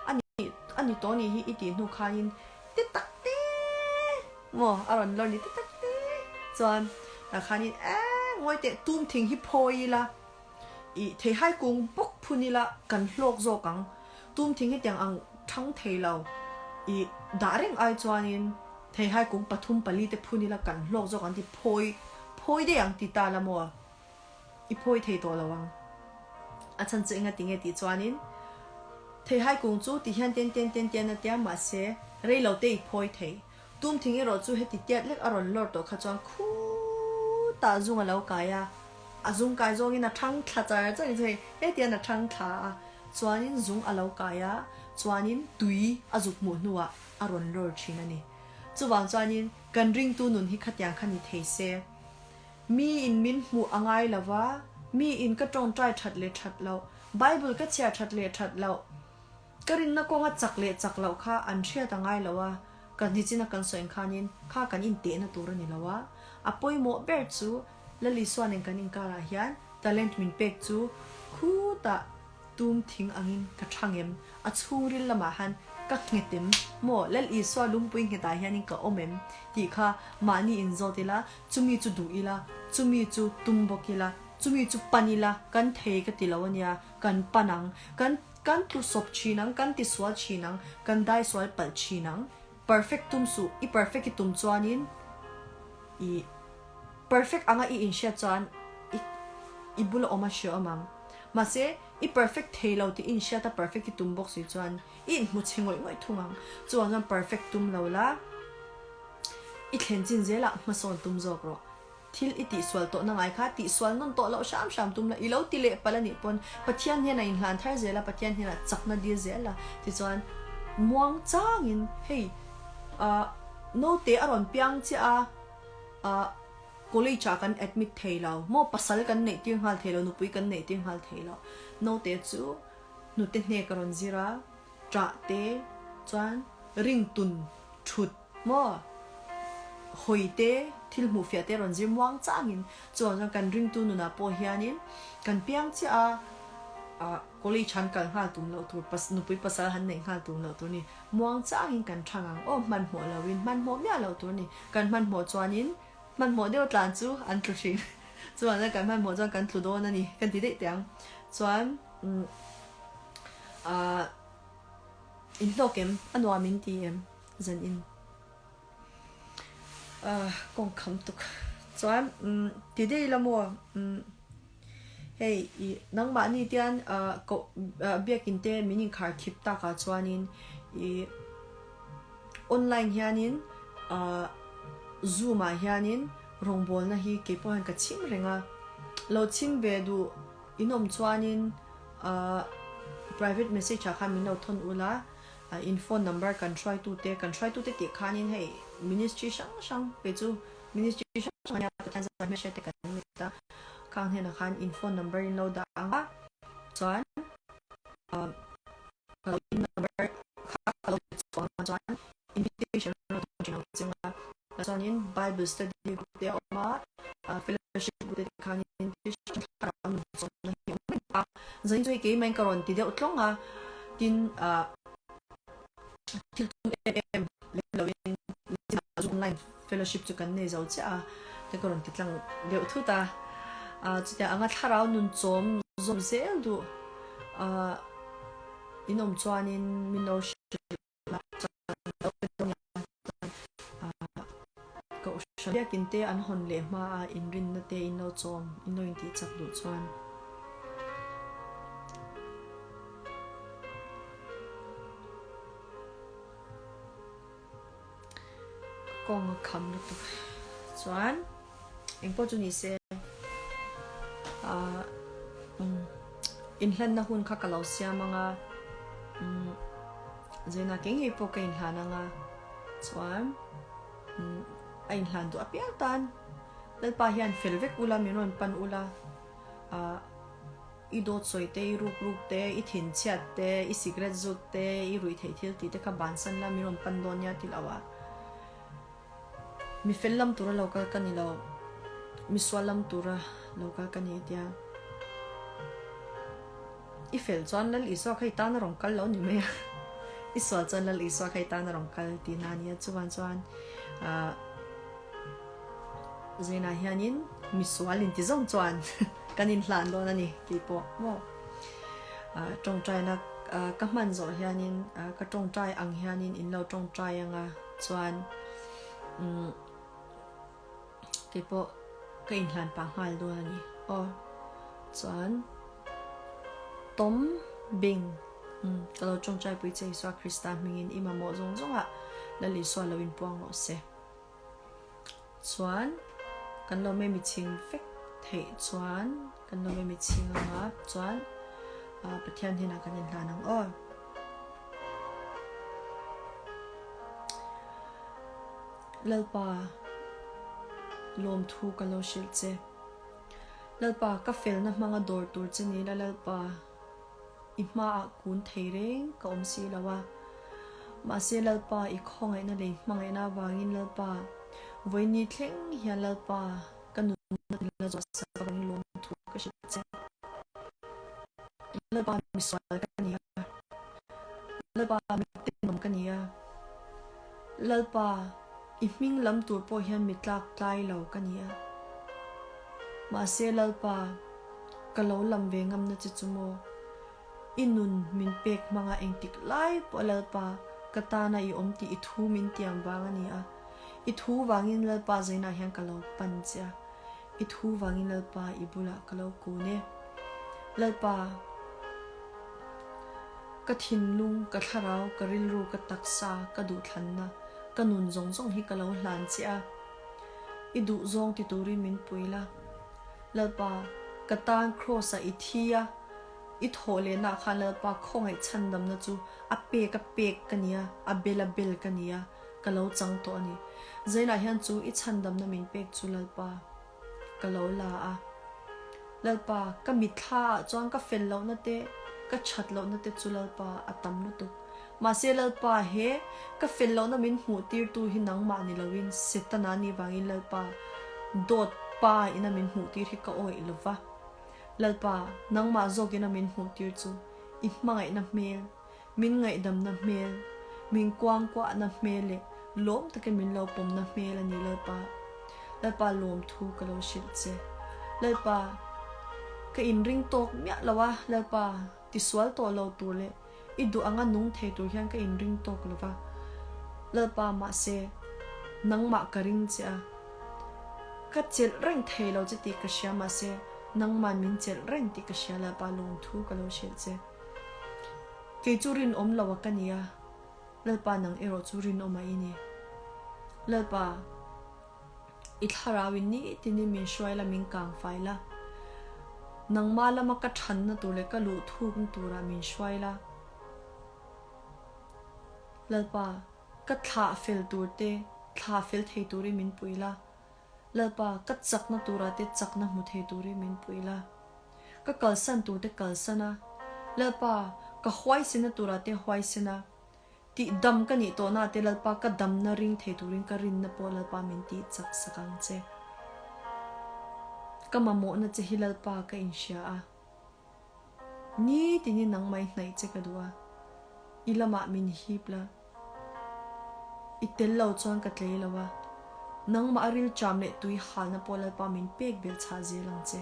a ni a ni tawh nih hi i tih hnu khanin ti tak te maw a rawn lawr ni ti tak te chuan tah khanin eeh ngawi teh tum thing hi phawi ila ih theihai kung bawk phun ila kan hlawk zawk ang tum thing hi tiang ang thang thei lo ih dah reng ai chuanin theihai kung pathum pali te phun ila kan hlawk zawk ang ti phawi phawi daih ang ti ta la maw. I phawi thei tawh lo ang. A chhan chu enga tinge tih chuanin theihai kung chu ti hian ten ten ten tian a tia mahse rei lo te i phawi thei. Tum thing erawh chu heti tiat lek a rawn lawr tawh kha chuan khutah zung a lo kai a, a zung kai zawngin a thang thla char char in hei hetian a thang thla a, chuanin zung a lo kai a, chuanin tui a zuk hmuh hnuah a rawn lawr thin a ni. Chuvang chuanin kan ringtu nun hi khatiang kha ni thei se. Mi in min hmuh a ngai lo va, mi in ka tawngtai that leh that loh, Bible ka chhiar that leh that loh, ka rinna kawnga chak leh chak loh kha an hriat a ngai lo a, ka hnichina kan sawi khanin kha kan intehna tur a ni lo a. A pawimawh ber chu Lalisua nen kan inkarah hian talent min pek chu khutah Tum thing angin ka thang em? A chhungril lamah han ka nghet em? Maw, Lal Isua lungpui nghetah hianin ka awm em? tih kha mahni inzawt ila, chumi chu duh ila, chumi chu tum bawk ila, chumi chu pan ila, kan thei ka ti lo ania, kan pan ang, kan kan tlu sawp thin ang, kan ti sual thin ang, kan dai sual palh thin ang. Perfect tum suh, i perfect i tum chuanin i perfect anga i inhriat chuan i i bula awm a hreawm ang. Mahse, i perfect thei lo tih i inhriat a, perfect i tum bawk si chuan i inhmu chhe ngawih ngawih thung ang. Chuvang chuan perfect tum lo la, i thlen chin zelah hmasawn tum zawk rawh. Thil i tihsual tawhna ngai kha tihsual nawn tawh loh hram hram tum la, i lo ti leh palh a nih pawn Pathian hnenah inhlan thar zel a, Pathian hnenah chakna dil zel la, tichuan muang changin hei ah naute a rawn piang chiah a, ah College ah kan admit thei lo maw, pasal kan neih tir nghal thei lo, nupui kan neih tir nghal thei lo. Naute chu hnute hnek a rawn zir a, ṭah te chuan ring tun thut maw, hawi te, thil hmuh fiah te a rawn zir muang changin chuan chuan kan ringtu nunah pawh hianin kan piang chiah a, ah college han kal nghal tum loh tur, nupui pasal han neih nghal tum loh tur a ni. Muang changin kan thang ang aw, hmanhmawh loin hmanhmawh miah loh tur a ni. Kan hmanhmawh chuanin hmanhmawh deuh tlan chu an tlu thin. Chuan a kan hmanhmawh chuan kan tlu dawn a ni kan ti daih teh ang. Chuan umm ah in hlawk em? A nuam in ti em? Zan in ah kawng kham tuk. Chuan umm ti daih ila maw umm hei ih nangmahni tian ah koh ah biakin te min inkhar khip takah chuanin ih. Online hianin ahh Zoom ah hianin rawngbawlna hi kei pawh hian ka chhim reng a, lo chhim ve duh in awm chuanin ahh private message ah khan min lo thawn ula, in phone number kan hruaitute kan hruaitute tih khanin hei ministry hrang hrang kei chu ministry hrang hrang ania Pathian zah hmehriat te kan ni ta, khang hnenah khan in phone number in lo dah ang a chuan ahh. Ka lo in number kha ka lo pe chhuak ang chuan invitation a rawn thawn thin ang che nga chuanin bible study group te a awm a fellowship group te khanin thlarau. Zanin chu hei keimah in ka rawn ti deuh tlawng a, tin ah thil tum em em lem lo in zinah Zoom online fellowship chu kan nei zo chiah a, te ka rawn ti tlang deuh thut a. Ah chutiang anga thlarau nun chawm zawm zel duh ah in awm chuanin min lo hrilh la chuan lo pe dawn la chuan ah kohhran biakin te an hawn leh hma a inrinna te in lo chawm in lo intih chak duh chuan. Kawng a kham lutuk chuan engpawh chu ni se ah umm inhlanna hun kha ka lo siam ang a umm zena kei ngei pawh ka inhlan ang a chuan umm a inhlan duh apiang tan Lalpa hian fel vek ula min rawn pan ula ah. I dawt sawi te, i ruk ruk te, i thinchhiat te, i cigarette zut te, i ruih theih thil tih te kha bansan la min rawn pan dawn nia ti lo a. Mi fel lam tura lo kal ka ni lo, mi sual lam tura lo kal ka ni tia. I fel chuan Lal Isua kha i tan a rawn kal lo ni mai a, i sual chuan Lal Isua kha i tan a rawn kal tihna a nia. Chuvang chuan ah Zainah hianin misual inti zawng chuan kan inhlan dawn a ni tih pawh maw tawngtaina ka hman zawh hianin ka tawngtai ang hianin in lo tawngtai anga chuan kei pawh ka inhlan pah nghal dawn a ni aw chuan tawm bing ka lo tawngtai pui che Isua Krista hmingin i mamawh zawng zawngah Lal Isua lo inpuang rawh se. Chuan kan lo mei michhing vek theih chuan kan lo mei michhing anga chuan Pathian hnenah kan inhlan ang aw. Lalpa lawmthu ka lo hrilh che. Lalpa ka felna hmanga dawr tur che ni la Lalpa. I hmaah kun thei reng ka awm si lo a. Mahse Lalpa i khawngaihna lei hmangaihna avangin Lalpa, vawiini thleng hian Lalpa ka nunna tin la zawh sak avangin lawmthu ka hrilh che. Lalpa misual ka ni a, Lalpa mitenawm ka ni a, Lalpa i hming lam tur pawh hian mi tlak tlai lo ka ni a. Mahse Lalpa, ka lo lam ve ngamna che chu maw? I nun min pek hmanga engtik lai pawh Lalpa, ka tana i awm tih i thu min tiam vang a ni a. I thu vangin Lalpa zainah hian ka lo pan che a, i thu vangin Lalpa i bulah ka lo kun e. Lalpa, ka thinlung, ka thlarau, ka rilru, ka taksa, ka duhthlanna, ka nun zawng zawng hi ka lo hlan che a. I duhzawng ti turin min pui la. Lalpa, ka tan Kraws-ah i thi a, i thawh lehna khan Lalpa khawngaih chhandamna chu a pek a pek ka ni a, a bel a bel ka ni a, ka lo chang tawh a ni. Zainah hian chu i chhandamna min pek chu Lalpa, ka lo la a. Lalpa, ka mitthla ah chuan ka fel lohna te, ka that lohna te chu Lalpa a tam lutuk. Mahse Lalpa he ka fel lohna min hmuh tirtu hi nangmah ni loin Setana ni vangin Lalpa dawt pa ina min hmuh tir hi ka awih lova. Lalpa, nangmah zawk ina min hmuh tir chu i hmangaihna hmel, min ngaihdamna hmel, min kuangkuahna hmel leh lawm takin min lo pawmna hmel a ni Lalpa. Lalpa lawmthu ka lo hrilh che. Lalpa, ka inring tawk miah lo a, Lalpa, tisual tawh lo tur leh i duh anga nung thei tur hian ka inring tawk lo va. Lalpa, mahse, nangmah ka ring che a, ka chelh reng thei lo che tih ka hria, mahse, nangman min chelh reng tih ka hria, Lalpa lawmthu ka lo hrilh che. Kei chu rinawm lo a ka ni a, Lalpa nang erawh chu rinawm a i ni. Lalpa, i thlarau in nitinin min hruai la, min kang fai la. Nangmah lama ka thanna tur leh ka luh thukna turah min hruai la. Lalpa, ka thlah fel tur te, thlah fel thei turin min pui la. Lalpa, ka chakna turah te chakna hmu thei turin min pui la. Ka kalsan tur te kalsan a, Lalpa, ka huaisena turah te huaisen a, tih dam ka nih tawhna te Lalpa ka damna ring thei turin ka rinna pawh Lalpa min tih chak sak ang che. Ka mamawhna che hi Lalpa ka inhria a. Nitinin nangmah i hnaih che ka duh a, i lamah min hip la. I tel lo chuan ka tlei lo a, nangmah a rilṭam leh tui halna pawh Lalpa min pek belh chhah zel ang che.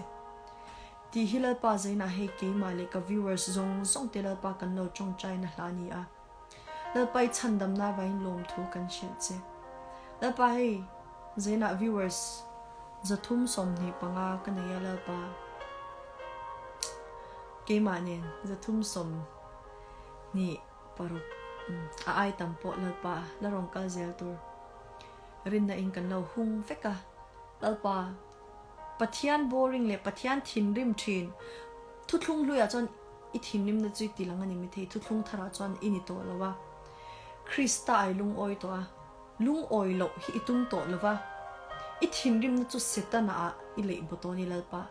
Tih hi Lalpa zainah hei keimah leh ka viewers zawng zawng te Lalpa kan lo ṭawngṭaina hla a ni a. Lalpa i chhandamna avangin lawmthu kan hrilh che. Lalpa hei zainah viewers 325 ka nei a Lalpa keimah nen 326 a ai tam pawh Lalpa la rawn kal zel tur rinna in kan lo hung vek a Lalpa Pathian boring leh Pathian thinrim thin thuthlung hluiah chuan I thinrimna chu i ti lang a ni maithei, thuthlung tharah chuan i ni tawh lo a. Krista ai lungawi tawh a, lungawi loh hi i tum tawh lo va. I thinrimna chu Setana ah i leih baw tawh a ni Lalpa.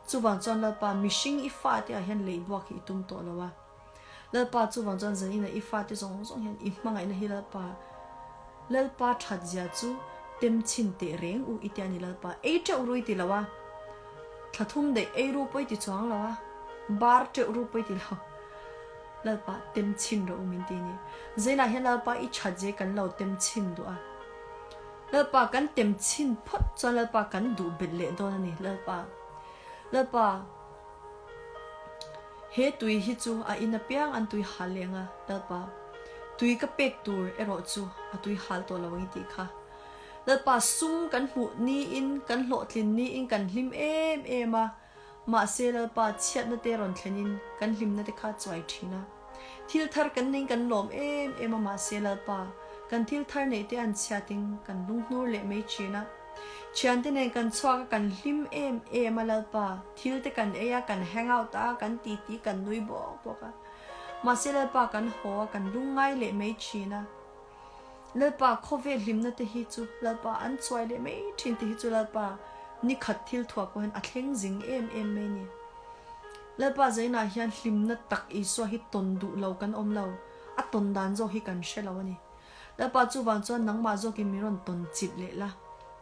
Chuvang chuan Lalpa, mihring i fate ah hian leih buak hi i tum tawh lo a. Lalpa, chuvang chuan zaninah i fate zawng zawng hian i hmangaihna hi Lalpa, Lalpa that zia chu tem chhin teh reng u i tia ni Lalpa, ei teuh ru i ti lo a, thla thum daih ei ru pawh i ti chuang lo a, bar teuh ru pawh i ti lo, Lalpa tem chhin rawh u min ti ni. Zainah hian Lalpa i that zia kan lo tem chhin duh a, Lalpa kan tem chhin phawt chuan Lalpa kan duh belh leh dawn a ni Lalpa, Lalpa. He tui hi chu a in apiang an tui hal leng a, Lalpa. Tui ka pek tur erawh chu a tui hal tawh lo ang i tih kha. Lalpa, sum kan hmuh niin, kan hlawhtlin niin kan hlim em em a, mahse Lalpa, chhiatna te rawn thlenin kan hlimna te kha chuai thin a. Thil thar kan neiin kan lawm em em a, mahse Lalpa, kan thil thar neih te an chhiatin kan lunghnur leh mai thin a. Thiante nen kan chhuak a, kan hlim em em a Lalpa, thil te kan ei a, kan hang out a, kan titi kan nui bawk bawk a. Mahse Lalpa kan haw a, kan lungngai leh mai thin a. Lalpa khawvel hlimna te hi chu Lalpa an chuai leh mai thin te hi chu Lalpa nikhat thil thuah pawh hian a thleng zing em em mai ni. Lalpa zainah hian hlimna tak Isua hi tawn duh lo kan awm lo, a tawn dan zawk hi kan hre lo a ni. Lalpa chuvang chuan nangmah zawkin min rawn tawn chilh leh la,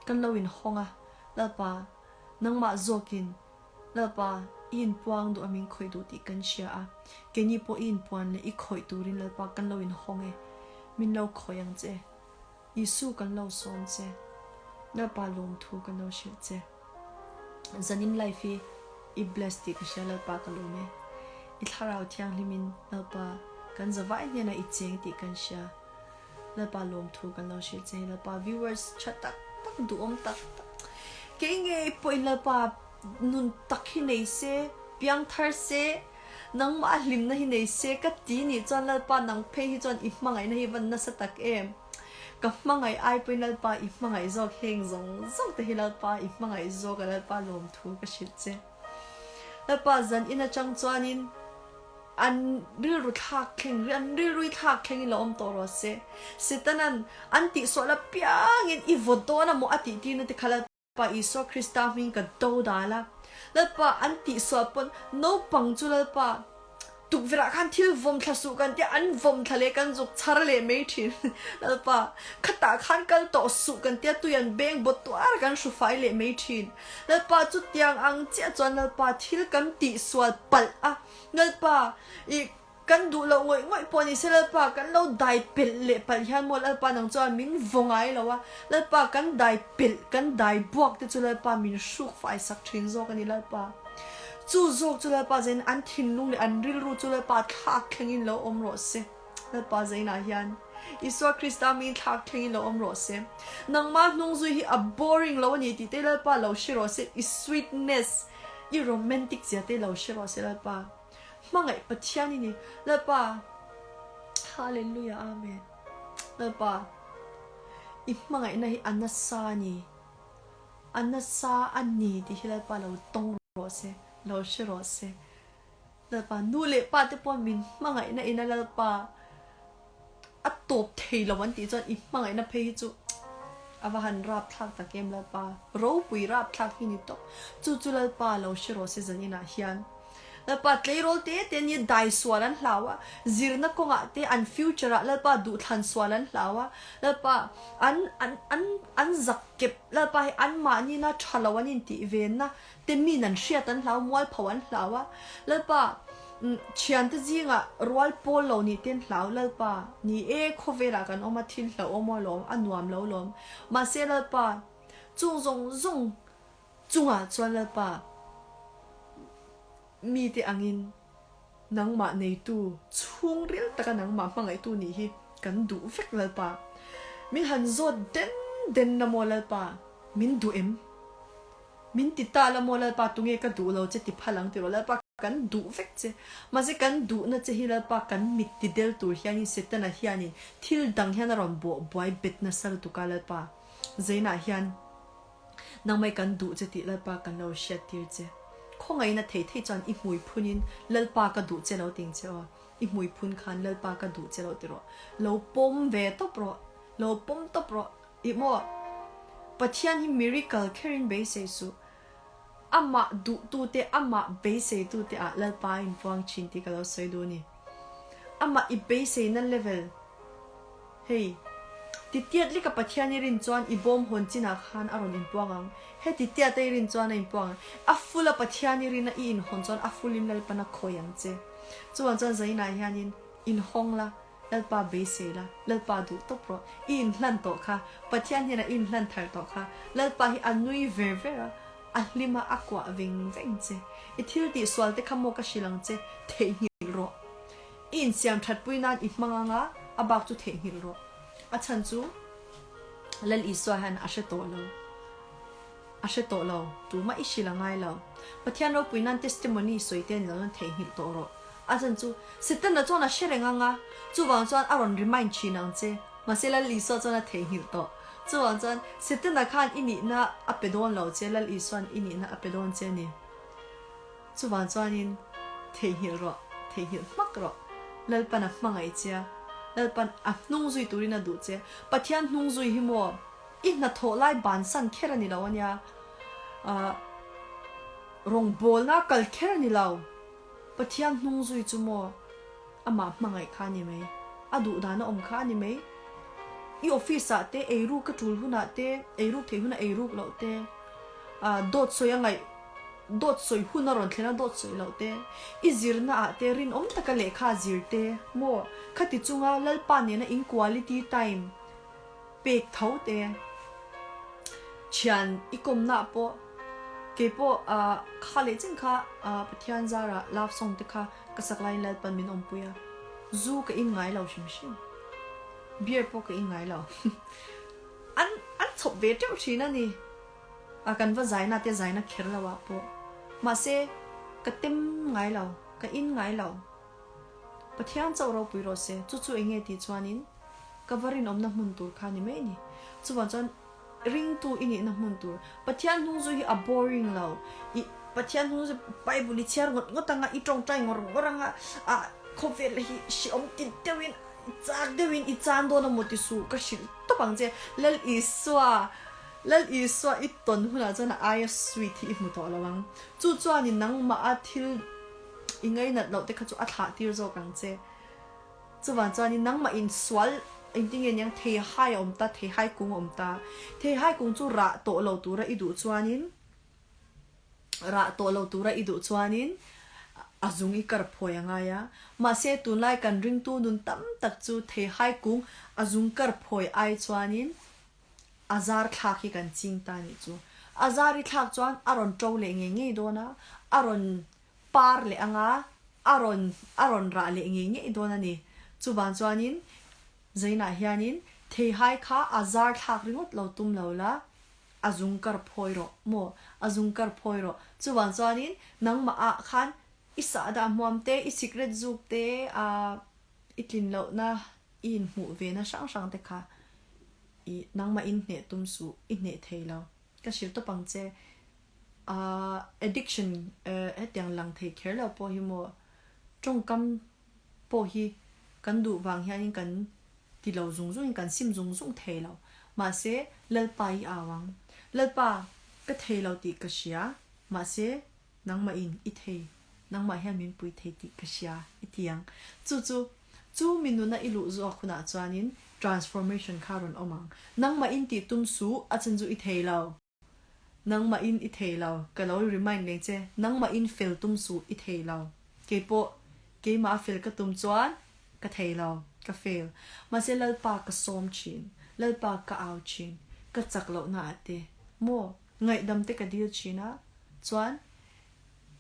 kan lo inhawng a, Lalpa, nangmah zawkin, Lalpa, i inpuang duh a min khawih duh tih kan hria a, keini pawh i inpuan leh i khawih turin Lalpa kan lo inhawng e, min lo khawih ang che, Isu kan lo sawm che, Lalpa lawmthu kan lo hrilh che. Zanin life hi i bless tih ka hria Lalpa ka lawm e. I thlarau thianghlimin Lalpa kan zavai hnenah i cheng tih kan hria. Lalpa lawmthu kan lo hrilh che Lalpa viewers tha tak tak duhawm tak tak kei ngei pawhin Lalpa nun tak hi nei se piang thar se nangmah a hlimna hi nei se ka ti nih chuan Lalpa nang phei hi chuan i hmangaihna hi van nasa tak em. Ka hmangaih ai pawhin Lalpa i hmangaih zawk heng zawng zawng te hi Lalpa i hmangaih zawk a Lalpa lawmthu ka hrilh che. Lalpa zan in atang chuanin an rilru thlak thleng an rilrui thlak thlengin lo awm tawh rawh se. Setanan an tihsual apiangin i vaw dawn a maw a tih tirna te kha Lalpa Pa Isua Krista hming ka do dal a, Lalpa an tihsual pawn naupang chu Lalpa tukverh ah khan thil vawm thla suh kan tia an vawm thla leh kan zuk chhar leh mai thin Lalpa khatah khan kal tawh suh kan tia tui an beng bawt tuar a kan hru fai leh mai thin Lalpa chutiang ang chiah chuan Lalpa thil kan tihsual palh a Lalpa ih Kan duh loh ngawih ngawih pawh ni se Lalpa kan lo dai pelh leh palh hian maw Lalpa nang chuan min vaw ngai lo a, Lalpa kan dai pelh kan dai buak te chu Lalpa min hruk fai sak thin zawk a ni Lalpa. Chu zawk chu Lalpa zain an thinlung leh an rilru chu Lalpa thlak thlengin lo awm rawh se. Lalpa zainah hian Isua Krista min thlak thlengin lo awm rawh se. Nangmah hnung zui hi a boring lo a ni tih te Lalpa lo hre rawh se, i sweetness, i romantic zia te lo hre rawh se Lalpa. Hmangaih Pathian i ni Lalpa Hallelujah Amen Lalpa i hmangaihna hi a nasa a ni a nasa a ni tih hi Lalpa lo tawng rawh se lo hre rawh se Lalpa nu leh pa te pawh min hmangaihna ina Lalpa A tawp thei lo an tih chuan i hmangaihna phei hi chu a va han rapthlak tak em Lalpa, ropui rapthlak hi ni tawp. Chu chu Lalpa lo hre rawh se zaninah hian. Lalpa tleirawl te te nia dai sual an hlau a, zirna kawngah te an future ah Lalpa duhthlan sual an hlau a, Lalpa an an an an zak kep Lalpa hi an mahnina tha lo an intih venna te min an hriat an hlau, mualpho an hlau a, Lalpa. Thiante zingah rual pawl lo nih ten hlau Lalpa ni e, khawvelah kan awm a, thil hlauhawm alawm, a nuam lo lawm. Mahse Lalpa, chung zawng zawng chungah chuan Lalpa mite angin nangmah neitu, chhungril taka nangmah hmangaihtu nih hi kan duh vek Lalpa. Min han zawt den den la maw Lalpa, min duh em? Min ti ta la maw Lalpa tunge ka duh lo che ti phal ang tiraw Lalpa kan duh vek che mahse kan duhna che hi Lalpa kan mit ti del tur hianin Setana hianin thil dang hian a rawn bawh buai bet nasa lutuk a Lalpa Zainah hian nangmai kan duh che tih Lalpa kan lo hriat tir che khawngaihna thei thei chuan i hmui phunin Lalpa ka duh che lo ting che aw i hmui phun khan Lalpa ka duh che lo tiraw lo pawm ve tawp rawh lo pawm tawp rawh. Ih maw? Pathian hi miracle kherin beisei suh. Amah duhtute, amah beiseitute ah Lalpa a inpuang thin tih ka lo sawi duh a ni. Amah i beiseina level, hei, titiat leka Pathian i rin chuan i bawm hawn chinah khan a rawn inpuang ang. He titiata i rin chuan a inpuang ang. A full a Pathian i rina i inhawn chuan a full in Lalpan a khawi ang che. Chuvang chuan zainah hianin inhawng la. Lalpa beisei la, Lalpa duh tawp rawh, i inhlan tawh kha, Pathian hnenah i inhlan thar tawh kha, Lalpa hi a nui ver ver a, a hlim a, a kuah veng veng che. I thil tih sual te kha maw ka hrilh ang che, theihnghilh rawh. I insiam that pui nan i hmang anga, a bak chu theihnghilh rawh. A chhan chu Lal Isua hian a hre tawh lo. A hre tawh lo, tumah i hrilh a ngai lo. Pathian ropui nan testimony sawi te ni lo nan theihnghilh tawh rawh. A chhan chu Setana chuan a hre reng ang a, chuvang chuan a rawn remind thin ang che. Mahse Lal Isua chuan a theihnghilh tawh. Chuvang chuan Setana khan i nihna a pe dawn lo che, Lal Isua'n i nihna a pe dawn che a ni. Chuvang chuanin theihnghilh rawh, theihnghilh hmak rawh. Lalpan a hmangaih che a, Lalpan a hnung zui turin a duh che. Pathian hnung zui hi maw i hnathawh lai bansan kher a ni lo a nia, ah rawngbawlna kal kher a ni lo. Pathian hnung zui chu maw amah hmangaih kha a ni mai, a duh dan a awm kha a ni mai. I office ah te eiruk ka tul hunah te, eiruk theih hunah eiruk loh te, ah dawt sawi a ngaih, dawt sawi hun a rawn thlen a dawt sawi loh te, i zirna ah te rinawm taka lehkha zir te maw khati chunga Lalpa nena in quality time pek tho te, thian i kawmna pawh kei pawh ah kha leh chen kha ah Pathian zara love song te kha ka sak laiin Lalpan min awmpui a, zu ka in ngai lo hrim hrim, beer pawh ka in ngai lo an an chhawp ve teuh thin a ni, ah kan va zaina te zaina kher lo ah pawh mahse ka tem ngai lo, ka in ngai lo. Pathian chauh ropui rawh se, chu chu enge tih chuanin ka va rinawmna hmun tur kha ni mai ni. Chuvang chuan ringtu i nihna hmun tur. Pathian hnung zu hi a boring lo. I Pathian hnung zu Bible i chhiar ngawt ngawt anga, i tawngtai ngawr ngawr anga, ah khawvel hi hreawm ti deuhin, chak deuhin i chan dawn amaw ti suh ka hrilh tawp ang che. Lal Isua, Lal Isua i tawn hunah chuan a aia sweet hi i hmu tawh lo ang. Chu chuanin nangmah a thil I ngainat loh te kha chu a thlah tir zawk ang che. Chuvang chuanin nangmah in sual engtin nge niang theihai a awm ta, theihai kung a awm ta. Theihai kung chu rah tawh lo tura i duh chuanin, rah tawh lo tura i duh chuanin a zung i kar phawi a ngai a. Mahse tunlai kan ringtu nun tam tak chu theihai kung a zung kar phawi ai chuanin A zar thlak hi kan ching ta nih chu. A zar i thlak chuan a rawn to leh ngei ngei dawn a, a rawn par leh ang a, a rawn a rawn rah leh ngei ngei dawn a ni. Chuvang chuanin Zainah hianin theihai kha a zar thlak ringawt lo tum lo la, a zung kar phawi rawh maw, a zung kar phawi rawh. Chuvang chuanin nangmah ah khan i sahdah hmuam te, i sikret zuk te, ah i tlin lohna i inhmuh ve na hrang hrang te kha I nangmah in hneh tum suh, i hneh thei lo. Ka hrilh tawp ang che. Ahh addiction hetiang lang thei kher lo pawh hi maw tawngkam pawh hi kan duh vang hianin kan ti lo zung zungin kan sim zung zung thei lo. Mahse Lalpa i au ang. Lalpa ka thei lo tih ka hria, mahse Nangmah in i thei, nangmah hian min pui thei tih ka hria i ti ang. Chu chu, chu mi nuna i luh zawk hunah chuanin transformation kha rawn awm ang. Nangmah in tih tum suh, a chan chu i thei lo. Nangmah in i thei lo, ka lo remind leng che, nangmah in fel tum suh i thei lo. Keipawh. Keimah a fel ka tum chuan ka thei lo, ka fail. Mahse Lalpa ka sawm thin, Lalpa ka au thin, ka chak lohna ah te maw ngaihdam te ka dil thin a, chuan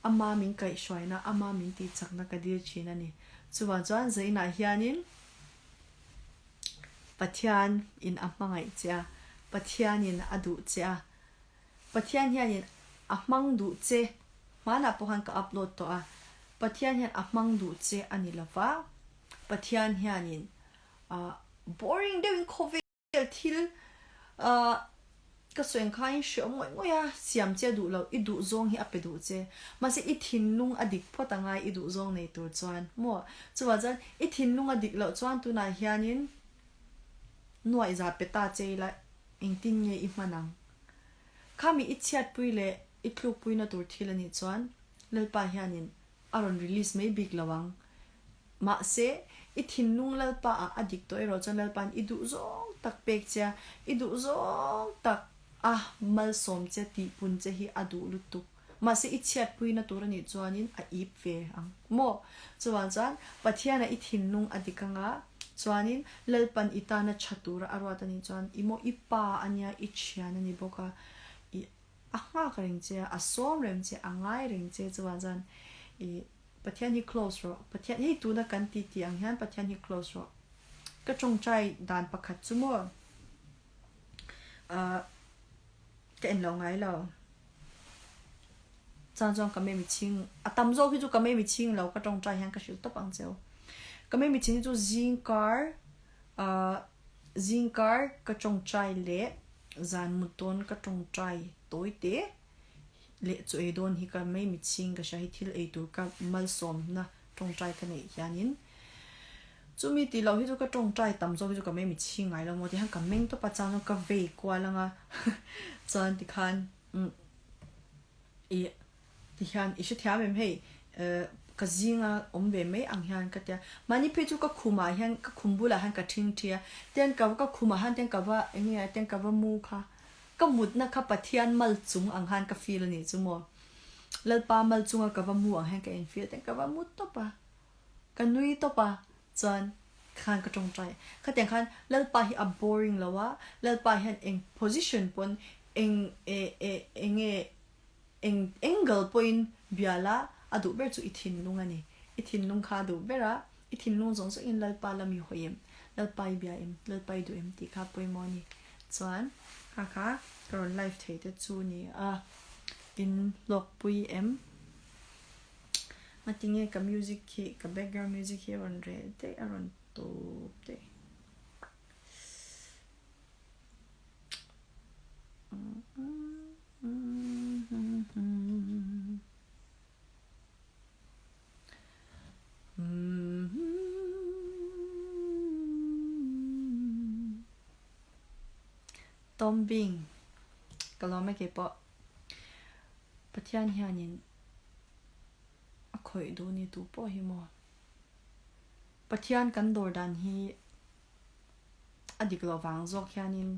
ama min kaihhruaina, ama min tihchakna ka dil thin a ni. Chuvang chuan zainah hianin Pathian in a hmangaih che a, Pathian in a duh che a, Pathian hianin a hmang duh che, hmanah pawh khan ka upload tawh a, Pathian hian a hmang duh che a ni lova, Pathian hianin ah boring deuhin khawvel thil ah ka sawi ang khain hreawm ngawih ngawih a, siam che a duh lo, i duh zawng hi a pe duh che, mahse i thinlung a dik phawt a ngai i duh zawng nei tur chuan maw, chuvang chuan i thinlung a dik loh chuan tunah hianin nuaihza pe ta che ila engtin nge i hman ang? Khami i chhiatpui leh i tlukpuina tur thil a nih chuan Lalpa hianin a rawn release mai bik lo ang. Mahse, i thinlung Lalpa ah a dik tawh erawh chuan Lalpa'n i duh zawng tak pek che a, i duh zawng tak a malsawm che tihpun che hi a duh lutuk. Mahse, i chhiatpuina tur a nih chuanin a ip ve ang maw? Chuvang chuan Pathiana i thinlung a dik anga chuanin Lalpan i tana tha tura a ruat a nih chuan i maw i pa a nia, i thian a ni bawk a, i a nghak reng che a, a sawm reng che, a ngai reng che chuvang chuan i Pathian hi close rawh, Pathian hei tuna kan ti tih ang hian Pathian hi close rawh. Ka tawngtai dan pakhat chu maw ah ka en lo ngai lo. Chuan chuan ka mei chhing a tam zawk hi chu ka mei chhing lo ka tawngtai hian ka hrilh tawp ang cheu. Ka mei chhing hi chu zingkar ah zingkar ka tawngtai leh zan mut dawn ka tawngtai tawi te leh chu ei dawn hi ka mei chhing ka hria hi thil ei tur ka malsawmna tawngtai ka neih hianin chumi tih loh hi chu ka tawngtai tam zawk hi chu ka mei chhing ngai lo maw ti hian ka meng tawp a chuan ka vei kual ang a chuan tikhan umm ih tihian i hrethiam em hei eh ka zinga awm ve mai ang hian ka tia mahni phei chu ka khumah hian ka khum bulah hian ka thing thi a tian ka ka khumah hian tian ka va eng nge tian ka va mu kha ka mutna kha Pathian mal chung ang khan ka feel a nih chu maw Lalpa mal chunga ka va mu ang hian ka in feel tian ka va mu tawp a ka nui tawp a chuan khan ka tawngtai khatiang khan Lalpa hi a boring lo a Lalpa hian eng position pawn eng e e eng nge eng angle pawhin bia la a duh ber chu i thinlung a ni i thinlung kha a duh ber a i thinlung zawng zawngin Lalpa lam i hawi em Lalpa i bia em Lalpa i duh em tih kha pawimawh a ni chuan kha kha ka rawn live thei te chu ni a in hlawkpui em. Ngatinge ka music hi ka background music hi a rawn reh daih a rawn tawp daih. Tom Bing ka lawm e keipawh Pathian hianin a khawih duh ni tu pawh hi maw Pathian kan dawr dan hi a dik loh vang zawk hianin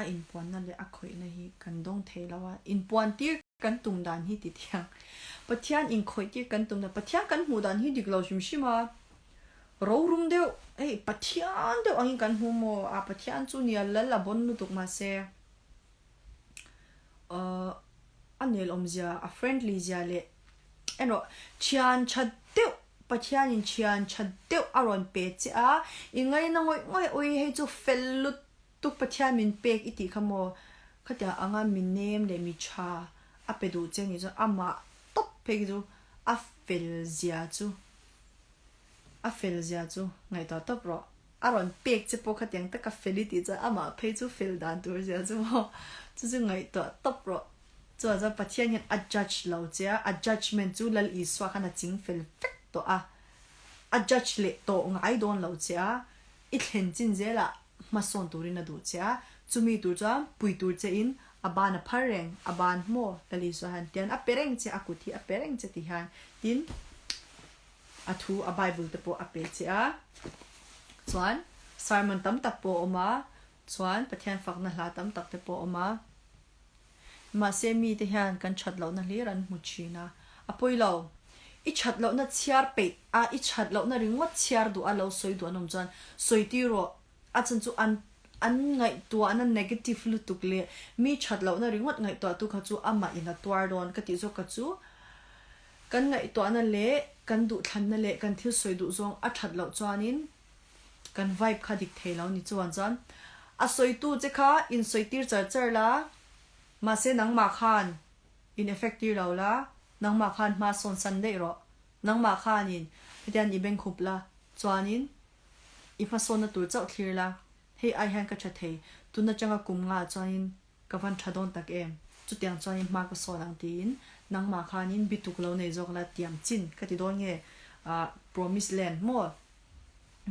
a inpuanna leh a khawihna hi kan dawng thei lo a, inpuan tir kan tum dan hi ti thiang Pathian inkhawih tir kan tum dan Pathian kan hmuh dan hi dik lo hrim hrim a, rorum deuh hei Pathian deuh angin kan hmu maw a Pathian chu nia lal a bawn lutuk mahse ahh a nelawm zia a friendly zia leh erawh thian tha deuh Pathianin thian tha deuh a rawn pe che a, i ngaina ngawih ngawih ui hei chu fel lutuk Pathian min pek i tih kha maw khatiang anga mi nem leh mi tha a pe duh che ni chuan amah tawp phei chu a fel zia chu a fel zia chu ngaihtuah tawp rawh. A rawn pek che pawh khatiang taka fel i tih chuan amah phei chu fel dan tur zia chu maw chu chu ngaihtuah tawp rawh. Chuan chuan Pathian hian a judge lo che a, a judgement chu Lal Isua khan a ching fel vek tawh a, a judge leh tawh ngai dawn lo che a, i thlen chin zelah hmasawn turin a duh che a, chumi tur chuan pui tur che in a ban a phar reng, a ban maw Lal Isua hian tian a pe reng che, a kut hi a pe reng che ti hian tin A thu a Bible te pawh a pe che a, chuan sermon tam tak pawh a awm a, chuan Pathian fakna hla tam tak te pawh a awm a. Mahse mite hian kan that lohna hlir an hmu thin a, a pawi lo. I that lohna chhiar peih a, i that lohna ringawt chhiar duh a lo sawi duh an awm chuan sawi tir rawh. A chan chu an an ngaihtuahna negative lutuk leh mi that lohna ringawt ngaihtuahtu kha chu amah in a tuar dawn ka tih zawk kha chu kan ngaihtuahna leh kan duhthlanna leh kan thil sawi duh zawng a that loh chuanin kan vibe kha dik thei lo ni chuan chuan a sawitu che kha in sawi tir char char la mahse nangmah khan in effect tir lo la nangmah khan hma sawn san daih rawh nangmah khanin hetiang i bengkhup la chuanin I hmasawnna tur chauh thlir la, hei ai hian ka tha thei, tun atanga kum nga ah chuanin ka van tha dawn tak em, chutiang chuanin hma ka sawn ang tiin nangmah khanin bituk lo nei zawk la tiam chin ka ti dawn nge ah promise land maw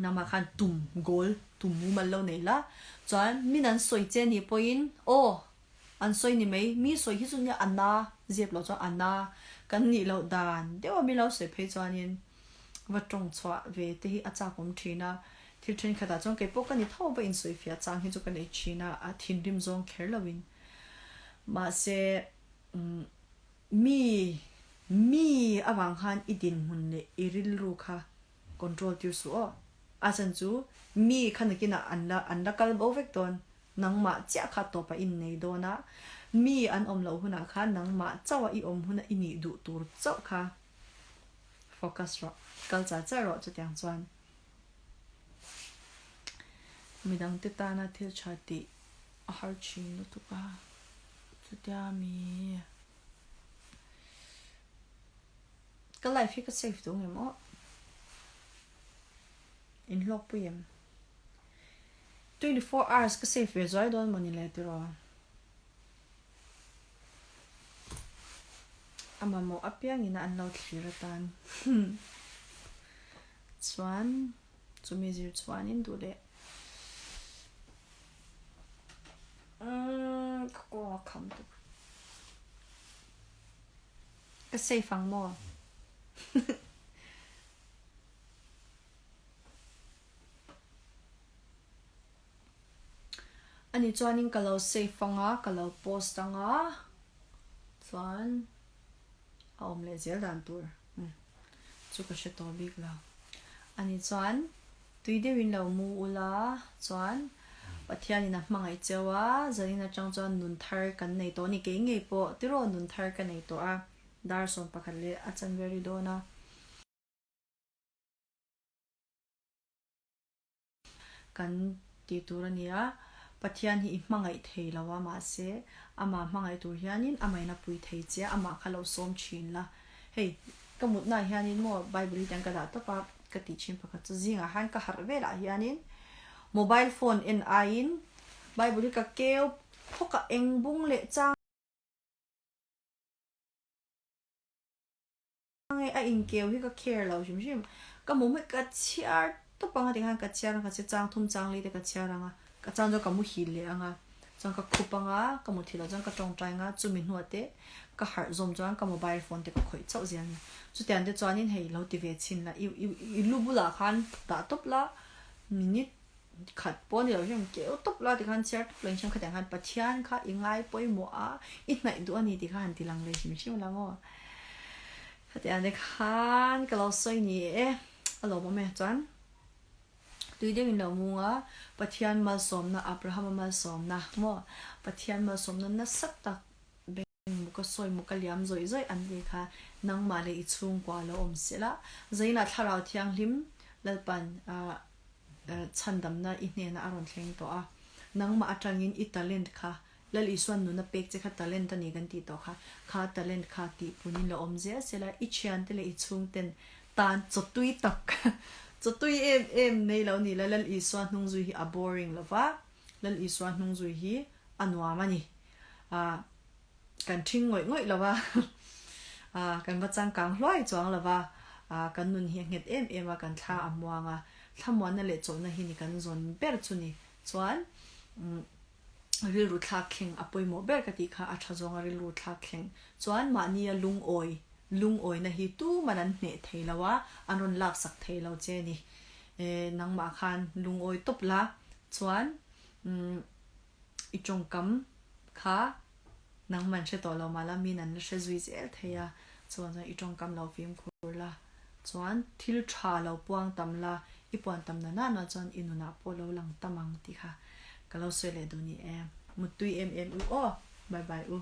nangmah khan tum goal tum mumal lo nei la chuan min an sawi che nih pawhin aw an sawi ni mai mi sawi hi chu nia a na zep loh chuan a na kan nih loh dan deuh a mi lo sawi phei chuanin Va tawng chhuah ve te hi a chak awm thin a, thil thenkhatah chuan kei pawh ka ni tho va insawifiah chang hi chu ka nei thin a, a thinrim zawng kher loin. Mahse, mi, mi avang khan i dinhmun leh i rilru kha control tir suh aw. A chan chu mi kha nakinah an la an la kal bo vek dawn, nangmah chiah kha tawp a innei dawn a, mi an awm loh hunah khan nangmah chauha i awm huna i nih duh tur chauh kha Focus rawh, kal char char rawh chutiang chuan midang te tana thil tha tih a har thin lutuk a, chutia mi ka life hi ka save duh ngem aw, inhlawkpui em? 24 hours ka save ve zuai dawn mawni le tiraw? A mamawh apiangin an lo thlir atan chuan chumi zir chuanin duh leh umm ka kawng a kham tuk ka safe ang maw Ani chuanin ka lo save anga, ka lo post anga, chuan a awm leh zel dan tur chu ka hre tawh bik lo. Ani chuan tui deuhin lo mu ula chuan Pathianin a hmangaih cheu a, zanin atang chuan nun thar kan nei tawh a ni. Kei ngei pawh tiraw nun thar ka nei tawh a, dar 11 leh a chanve ri dawn a. Kan tih tur a ni a, Pathian hi i hmangaih thei lo a, mahse amah hmangaih tur hianin amahin a pui thei che a, amah kha lo sawm thin la. Hei, ka mutnaah hianin maw Bible hi tiang ka dah tawp a, ka tih thin pakhat chu zingah khan ka harh velah hianin mobile phone en aiin Bible hi ka keu phawk a, eng bung leh chang Nge a inkeu hi ka care lo hrim hrim. Ka hmuh hmeh ka chhiar tawp anga tikhan ka chhiar ang ka chhiar chang thum chang li te ka chhiar anga ka chang chuan ka muhil leh anga chuan ka khup anga ka muthilh loh chuan ka tawngtai anga chumi hnuah te ka harh zawm chuan ka mobile phone te ka khawih chauh zel a ni. Chutiang te chuanin hei lo ti ve chhin la i i lu bulah khan dah tawp la minute Khat pawh ni lo hian keu tawp la tikhan chhiar tawp lo in hriam khatiang khan Pathian kha i ngai pawimawh a, i hnaih duh a ni tih kha han ti lang leh hrim hrim la maw? Khatiang te khan ka lo sawi ni e, a lawmawm e chuan tui deuh in lo mung a, Pathian malsawmna Abrahama malsawmna maw Pathian malsawmna nasa tak Mu ka sawi mu ka liam zawih zawih an ti kha nangmah leh i chhungkua lo awm se la, Zainah Thlarau Thianghlim Lalpan chhandamna i hnenah a rawn thleng tawh a, nangmah atangin i talent kha Lal Isuan nuna pek che kha talent a ni kan tih tawh kha, kha talent kha tihpunin lo awm zel se la, i thiante leh i chhungten tan chawtui tak chawtui em em nei lo ni la, Lal Isua hnungzui hi a boring lo va, Lal Isua hnungzui hi a nuam a ni. Ah, kan ṭhing ngawih ngawih lo va, ah, kan va changkang hluai chuang lo va, ah, kan nun hi a nghet em em a, kan thla a muang a, thlamuanna leh chawlhna hi ni kan zawn ber chu ni. Chuan, umm, rilru thlak thleng a pawimawh ber ka tih kha a ṭha zawnga rilru thlak thleng. Chuan, mahnia lungawi, lungawina hi tuman an hneh thei lo a, an rawn laksak thei lo che ni. Eh, nangmah khan lungawi tawp la, chuan, umm, I tawngkam kha nangman hre tawh lo mah la, min an la hre zui zel thei a. Chuan chuan i tawngkam lo fimkhur la, chuan thil tha lo puang tam la, i puan tam na nana chuan i nunah pawh lo lang tam ang tih kha ka lo sawi leh duh ni e. Muttui em em u aw. Bye bye u.